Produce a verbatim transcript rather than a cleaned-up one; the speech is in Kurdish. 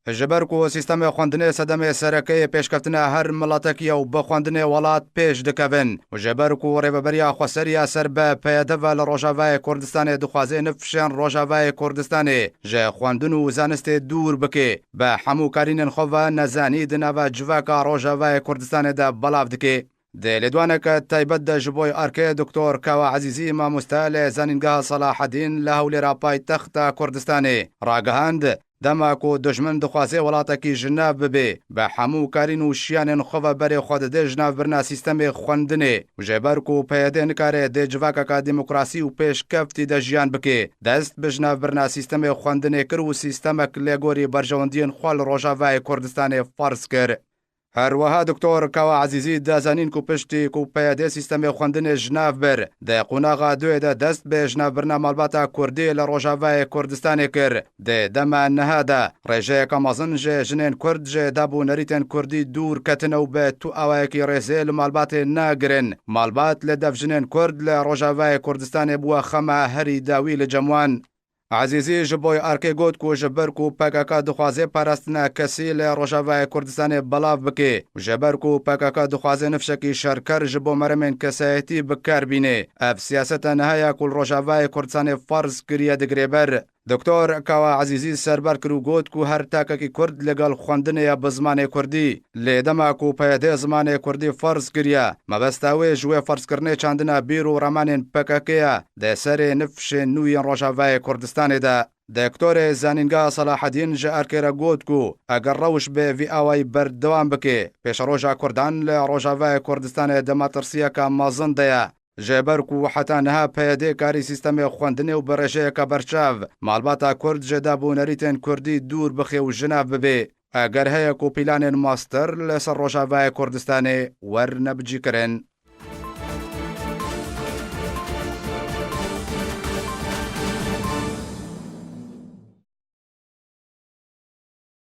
Ji ber ku sîstemê xwendinê sedemê sereke yê pêşkeftina her miletekî ye û bi xwendinê welat pêş dikevin û ji ber ku rêveberiya xweseriya ser bi P Y D ve li Rojavayê Kurdistanê dixwaze nifşên Rojavayê Kurdistanê ji xwendin û zanistê dûr bike, bi hemû karînên xwe ve nezanî di nava civaka Rojavayê Kurdistanê de belav dike. Di lêdwaneke taybet de ji bo arkê Doktor Kawa Ezîzî, mamoste li Zanîngeha Selahedîn li Hewlêra paytexta Kurdistanê, ragihand, dema ku dijmin dixwaze welatekî ji nav bibe, bi hemû karîn û şiyanên xwe ve berê xwe dide ji nav birina sîstemê xwendinê û ji ber ku P Y D nikare di civakeke demokrasî û pêşkeftî de jiyan bike, dest bi ji nav birina sîstemê xwendinê kir û sîstemek lê gorî berjewendiyên xwe li Rojavayê Kurdistanê ferz kir. Her wiha Doktor Kawa Ezîzî da zanîn ku piştî ku P Y D sîstemê xwendinê ji nav bir, di qonaxa duyê de dest bi ji nav birina malbata Kurdî li Rojavayê Kurdistanê kir. Di dema niha de rêjeyeke mezin ji jinên Kurd ji dab û nerîtên Kurdî dûr ketine û bi tu awayekî rêzê li malbatê nagirin. Malbat li dev jinên Kurd li Rojavayê Kurdistanê bûye xema herî dawî li cem wan. Ezîzî ji bo arkê got ku ji ber ku P K K dixwaze parastina kesî li Rojavayê Kurdistanê belav bike û ji ber ku P K K dixwaze nifşekî şerker ji bo meremên kesayetî bi kar bîne, ev siyaseta niha ya ku li Rojavayê Kurdistanê ferz kiriye digire ber. Doktor Kawa Ezîzî serber kir û got ku her takekî Kurd li gel xwendinê ye bi zimanê Kurdî. Lê dema ku P Y D zimanê Kurdî ferz kiriye, mebesta wê ji wê ferzkirinê çandina bîr û ramanên P K K ye, di serê nifşên nû yên Rojavayê Kurdistanê de. Doktorê Zanîngeha Selahedîn ji erkê re got ku eger rewş bi vî awayî berdewam bike, pêşeroja Kurdan li Rojavayê Kurdistanê di metirsiyeke mezin de ye. Ji ber ku heta niha P Y D karî sîstemê xwendinê û bi rêjeyeke berçav malbata Kurd ji dab û nerîtên Kurdî dûr bixe û ji nav bibe, eger heye ku planên master li ser Rojavayê Kurdistanê werne bicîkirin.